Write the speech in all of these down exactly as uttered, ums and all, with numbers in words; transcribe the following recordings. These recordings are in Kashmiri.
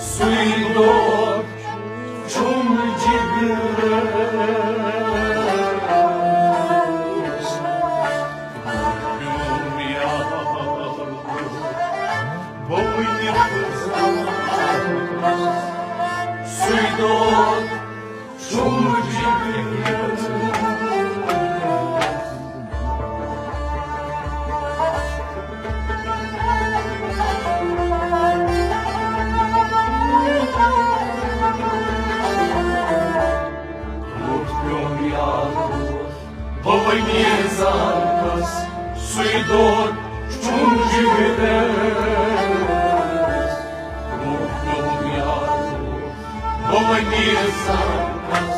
سُے دۄہ چھُم جگرس۔ سُے دۄہ چھُم جگرس۔ بہٕ وۄنۍ ییٖژ زانس، سُے دۄہ چھُم جگرس۔ برونٛہہ پیوٚم یاد، بہٕ وۄنۍ ییٖژ زانس۔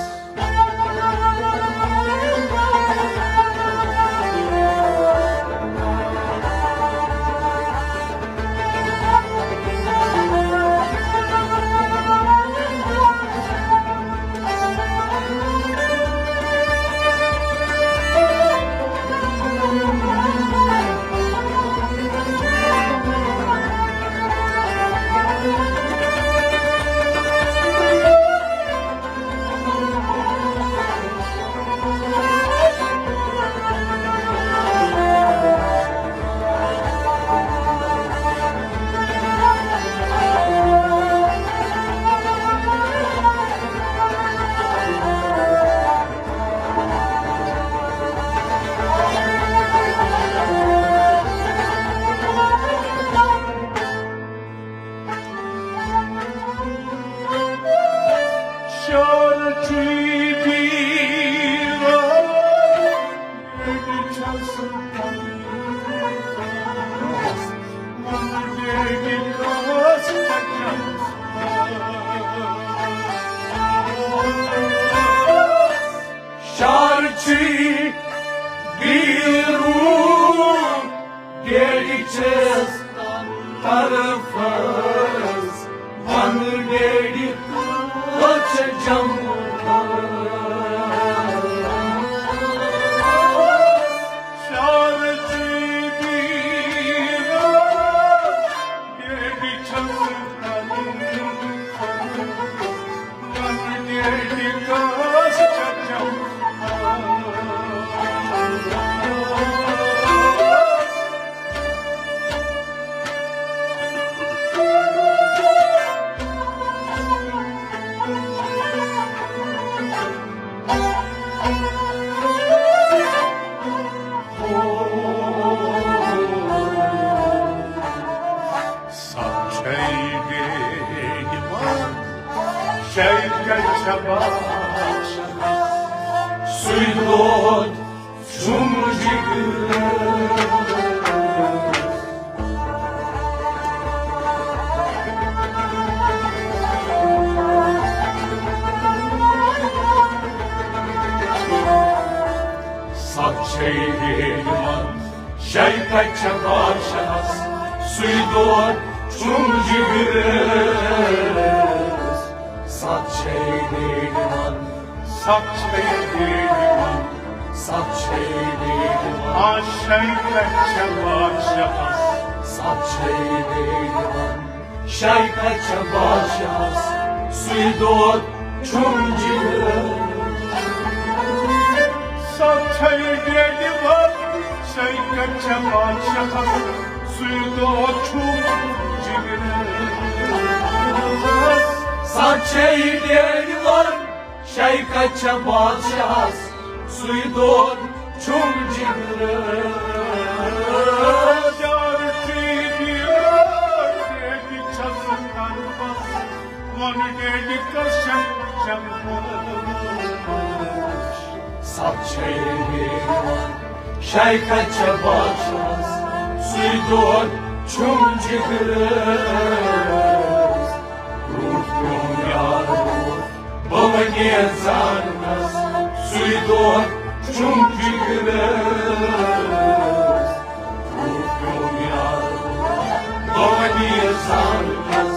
شارچی بیرا، ییٚتہِ چھَس وَن ڈیڈی کاس کَتٮ۪ن۔ شارچی بیرو، ڈیڈی چھَس طرفس، وَن ڈیڈی کٲژ چھےٚ جمع۔ شارچی بیرو، ڈیڈی چھَس طرفس۔ سَتھ چھَے گٔے یِوان، شَے کَتہِ چھےٚ بادشاہ؟ سُے دۄد چھُم جِگر۔ سَتھ چھَے گٔے یِوان، شَے کَتہِ چھےٚ بادشاہَس؟ سُے دۄد چھُم جِگرَس۔ سَتھ چھَے بیٚیہِ یِوان، سَتھ چھَے بیٚیہِ یِوان، سَتھ چھَے بیٚیہِ یِوان۔ آ، شَے کَتہِ چھےٚ بادشاہَس؟ سَتھ چھَے بیٚیہِ یِوان، شَے کَتہِ چھےٚ بادشاہَس؟ سُے دۄد چھُم جِگرَس۔ سَتھ چھَے بیٚیہِ یِوان، شَے کَتہِ چھےٚ بادشاہَس؟ سُے دۄد چھُم جِگرَس۔ سَتھ چھَے بیٚیہِ یِوان، شَے کَتہِ چھےٚ بادشاہَس؟ سُے دۄد چھُم جِگرَس۔ چار چیٖز ییٚتہِ چھَس قلبَس، وَن ڈیڈی کَس چھَم جَنت۔ سَتھ چھَے یِوان، شَے کَتہِ چھےٚ بادشاہَس؟ سُے دۄد چھُم جِگرَس۔ روٗد پیوٚم یار روٗد، بہٕ وَنہِ زانَس، سُے دۄد چھُم جِگرَس۔ روٗد پیوٚم یار روٗد، بہٕ وَنہِ زانَس،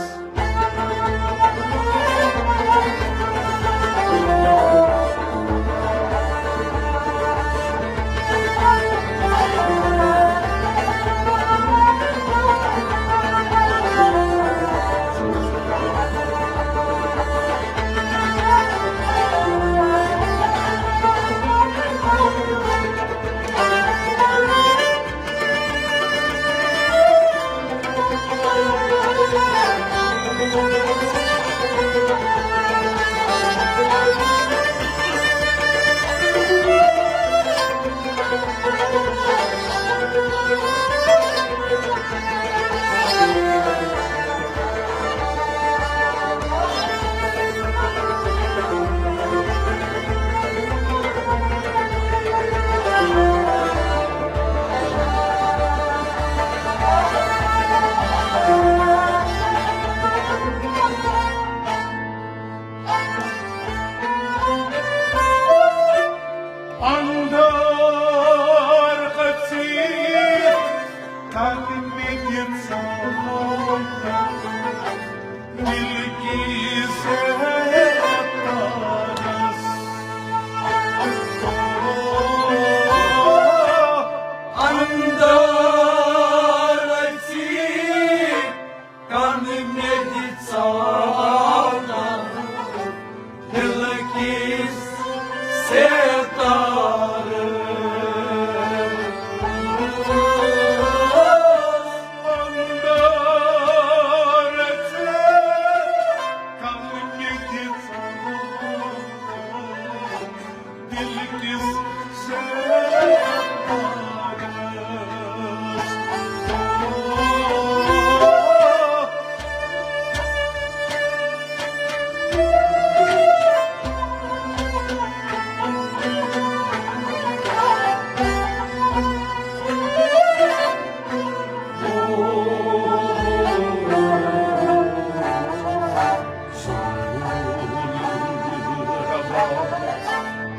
دل کِس تارس اندر اژِ کن مےٚ دِ ژاو دل کِس ستارس اندر اژِ کن مےٚ دِ ژاو دل کِس ستارس۔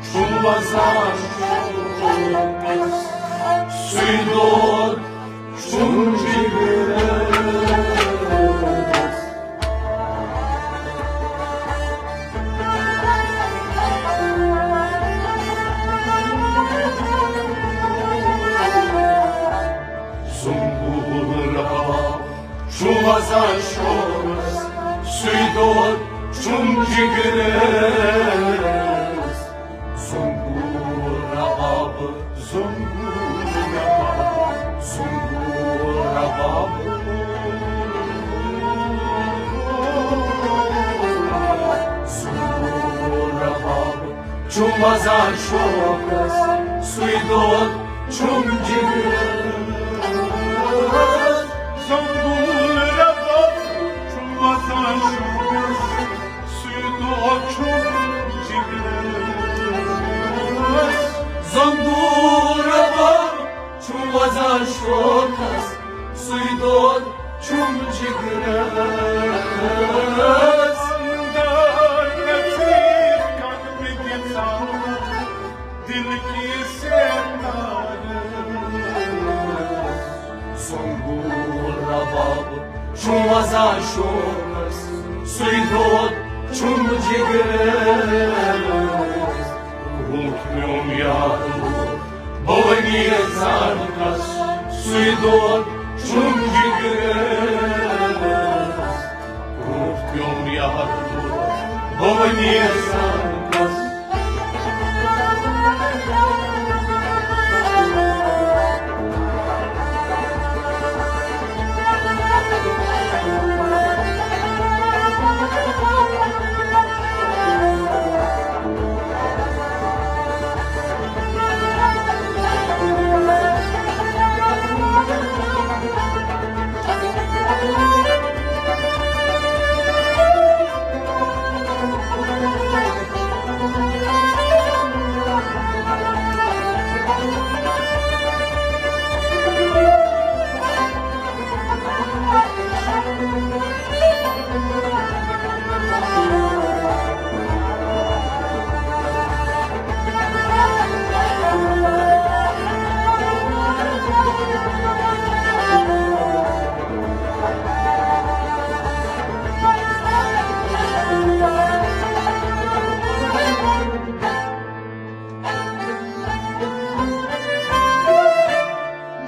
چھُ وزان شوقس سُے دود چھُم جگرس۔ زنبور آب چھُ وزان شوقس سُے دود چھُم جگرس۔ زنبور آب، زنبور آب، زنبور آب۔ زنبور آب چھُم وزان شوقس سُے دود چھُم جگرس۔ زنبور آب چھُم وزان شوقس سُے دود چھُم جگرس۔ زنبور آب چھُم وزان شوقس سُے دود چھُم جگرس۔ اندر گژھِ کن مےٚ دِ ژاو دل کِس ستارس۔ زنبور آب چھُم وزان شوقس سُے دود چھُم جگرس۔ روٗٹ میون یار، بہٕ وۄنۍ یژھان کس سُے دود چھُم جگرس۔ روٗٹ میون یار، بہٕ وۄنۍ یژھان کس۔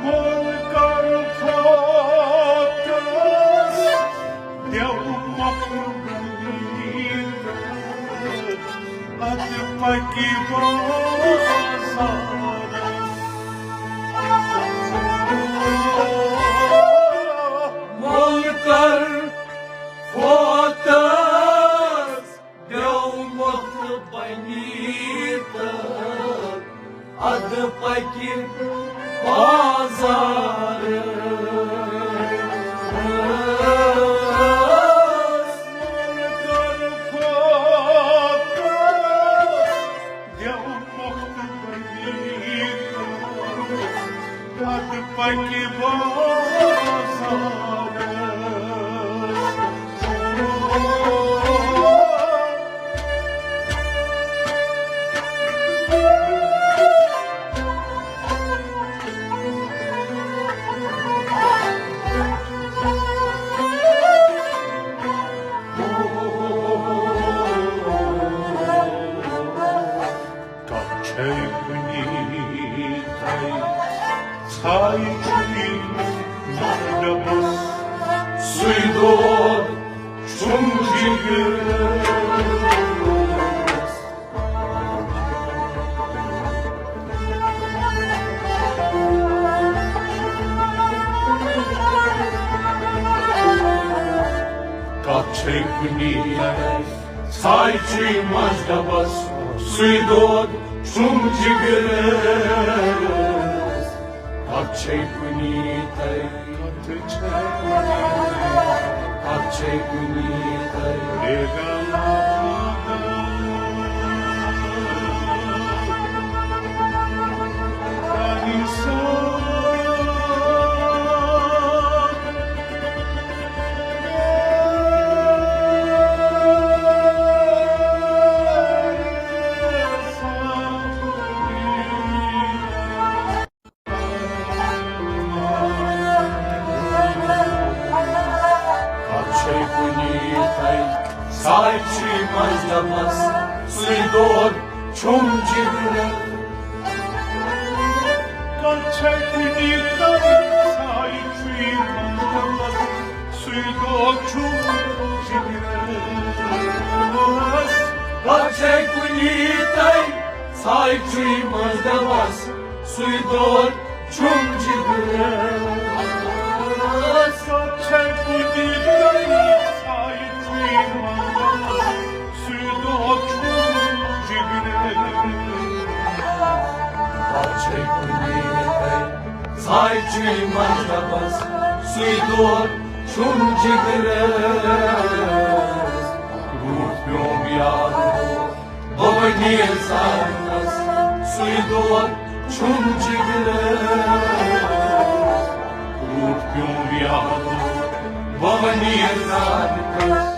مول کر فوتس، دیو مۄکھ بنیت، ادٕ پکہِ بازارس۔ مول کر فوتس، دیو مۄکھ بنیت، ادٕ پکہِ بازارس۔ مول کر فوتس، دیو مۄکھ بنیت۔ سُے دود چھُم جگرس۔ کتھ چھے کُنی ساے چھُے مذہبس، سُے دود چھُم جگرس۔ کتھ چھے کُنی تَے، کتھ چھے کُنی تَے۔ کتھ چھے کُنی تَے، ساے چھُے مذہبس، سُے دود چھُم جگرس۔ کتھ چھے کُنی تَے، ساے چھُے مذہبس، سُے دود چھُم جگرس۔ کتھ چھے کُنی تَے، ساے چھُے مذہبس، سُے دود چھُم جگرس۔ کتھ چھے کُنی تَے، ساے چھُے مذہبس، سُے دود چھُم جگرس۔ کتھ چھے کُنی تَے، ساے چھُے مذہبس، سُے دود چھُم جگرس۔ روٗد پیوٚم یاد بہٕ وۄنۍ نیرٕ زارنس، سُے دود چھُم جگرس۔ روٗد پیوٚم یاد بہٕ وۄنۍ نیرٕ زارنس۔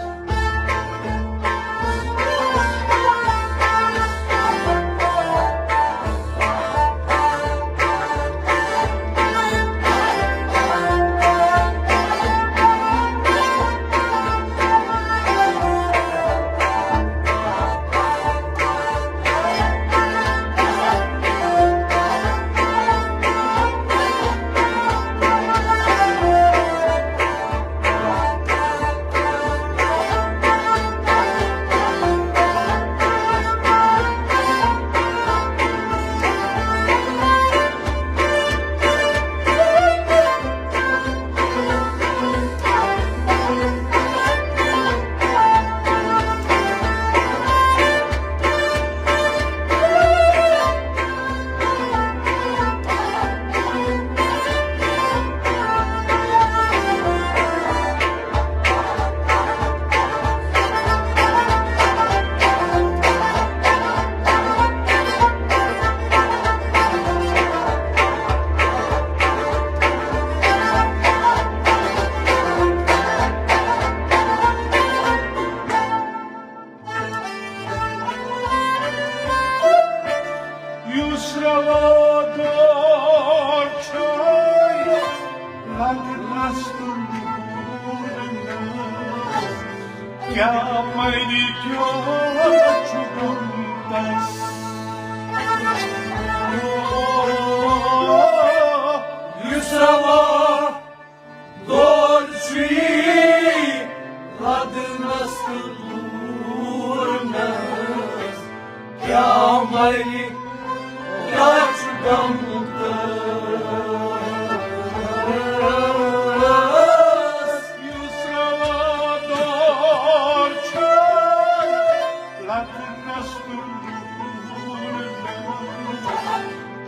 یُس روا دور چھُ، لگنس تہٕ لوٗرنس، کیٛاہ مَرِ کیٛاہ چھُ گوٚمتس؟ یُس روا دور چھُے لدنس تہٕ لوٗرنس، کیٛاہ مَرِ، کیٛاہ چھُ غمگُن تس؟ یُس روا دور چھُ لدنس تہٕ لوٗرنس،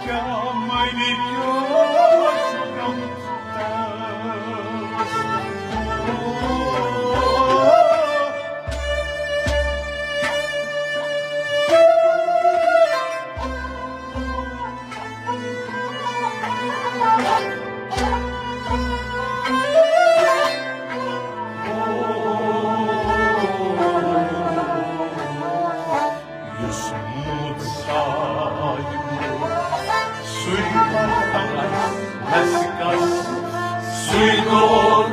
کیٛاہ مَرِ، کیٛاہ چھُ غم؟ یُس موٗد سایہِ سُے پتہٕ آسہِ نسہِ کس، سُے دور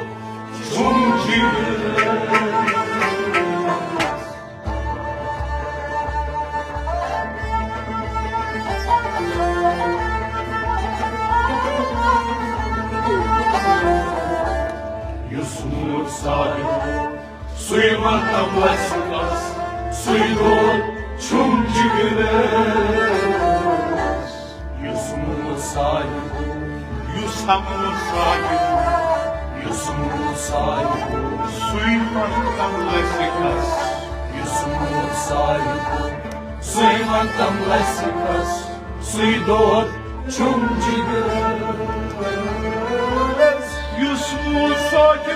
چھُم جِگر۔ یُس موٗد صاحب، سُے وَن تَم لَسہِ کَس، سُے دود چھُم جِگرَس۔ یُس موٗد صاحب، یُس ہا موٗد صاحب، یُس موٗد صاحب، سُے وَن تَم لَسہِ کَس۔ یُس موٗد صاحب، سُے وَن تَم لَسہِ کَس۔ سُے دود چھُم جِگرَس۔ یُس موٗد صاحب،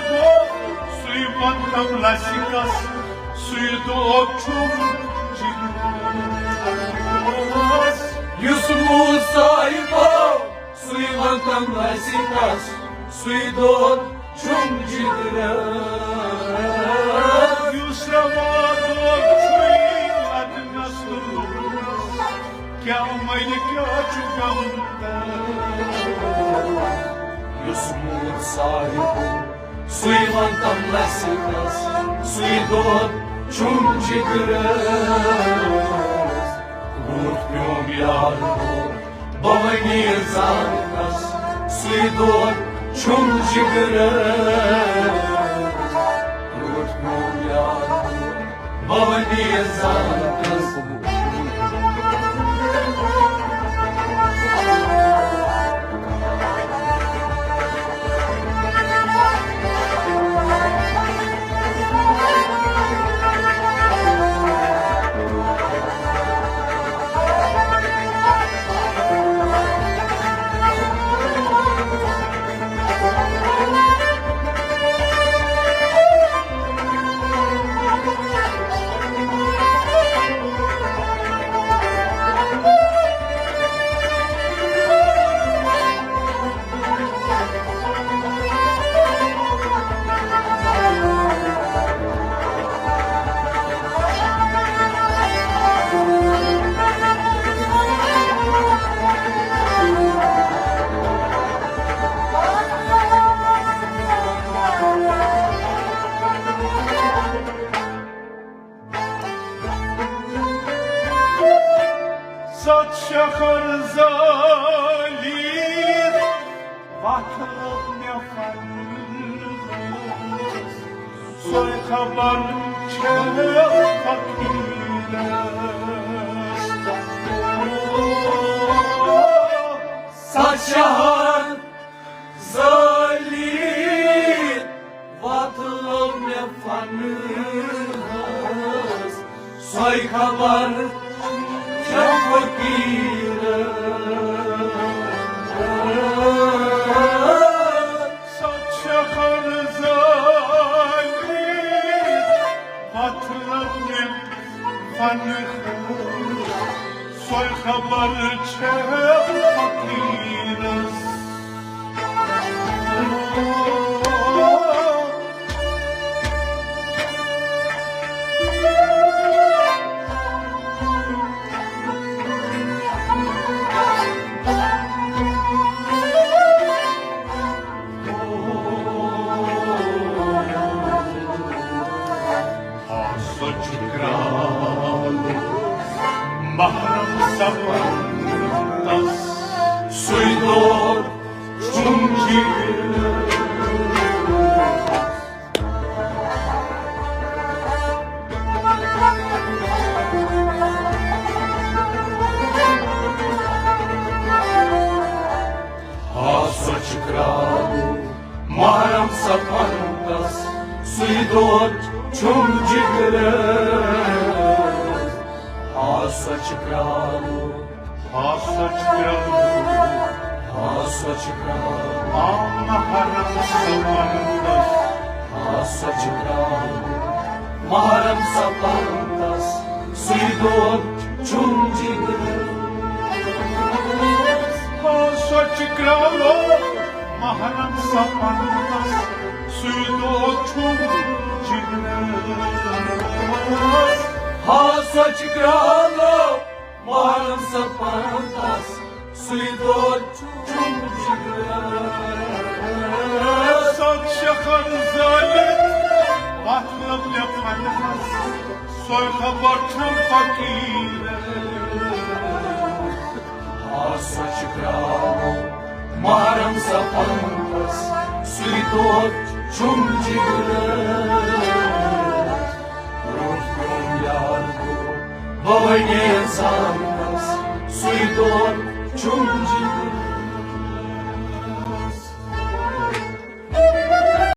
سُے وَن تَم لَسہِ کَس۔ سُے دود چھُم جِگرَس۔ یُس موٗد صاحب، سُے وَن تَم لَسہِ کَس۔ سُے دود چھُم جِگرَس۔ یُس رَوا دود چھُے اَتھ نَس تُلمُت۔ کیٛاہ مَرِ کیٛاہ چھُ غم؟ یُس موٗد صاحب، سُے وَن تَم لَسہِ کَس۔ سُے دود چھُم جِگرَس۔ روٗد پیوٚم یار، بہٕ وَنہِ زانَس، سُے دود چھُم جِگرَس۔ روٗد پیوٚم یار، بہٕ وَنہِ زانَس۔ ستھ شخر زٲلِتھ وَتھ لٔب مےٚ فنَس۔ سۄے خبر چھےٚ فقیٖرَس۔ ستھ شہر زٲلِتھ وَتھ لٔب مےٚ فنَس۔ سۄے خبر چھےٚ فقیٖرَس۔ ستھ شہر زٲلِتھ وَتھ لٔب مےٚ فنَس۔ سۄے خبر چھےٚ فقیٖرَس۔ سۄ چھِ کرٛال محرم سپدَس، سُے دود چھُم جِگرَس۔ ہا سۄ چھِ کرٛال محرم سپدَس، سُے دود چھُم جِگرَس۔ ہا سۄ چھِ کرٛال، ہا سۄ چھِ کرٛال، ہا سۄ چھِ کرٛال۔ آ محرم سپدَس، ہا سۄ چھِ کرٛال محرم سپدَس، سُے دود چھُم جِگرَس۔ ہا سۄ چھِ کرٛال محرم سپدَس، سُے دود چھُم جِگرَس۔ ہا سۄ چھِ کرٛال محرم سپدَس، سُے دود چھُم جِگرَس۔ ستھ شہر زٲلِتھ وَتھ لٔب مےٚ فنَس، سۄے خبر چھےٚ فقیٖرَس۔ ہا سۄ چھِ کرٛال محرم سپدَس، سُے دود چھُم جِگرٕ، برٛونٛہہ کُن یار گوٚو، بہٕ وۄنۍ زانس، سُے دۄہ چھُم جِگرٕ۔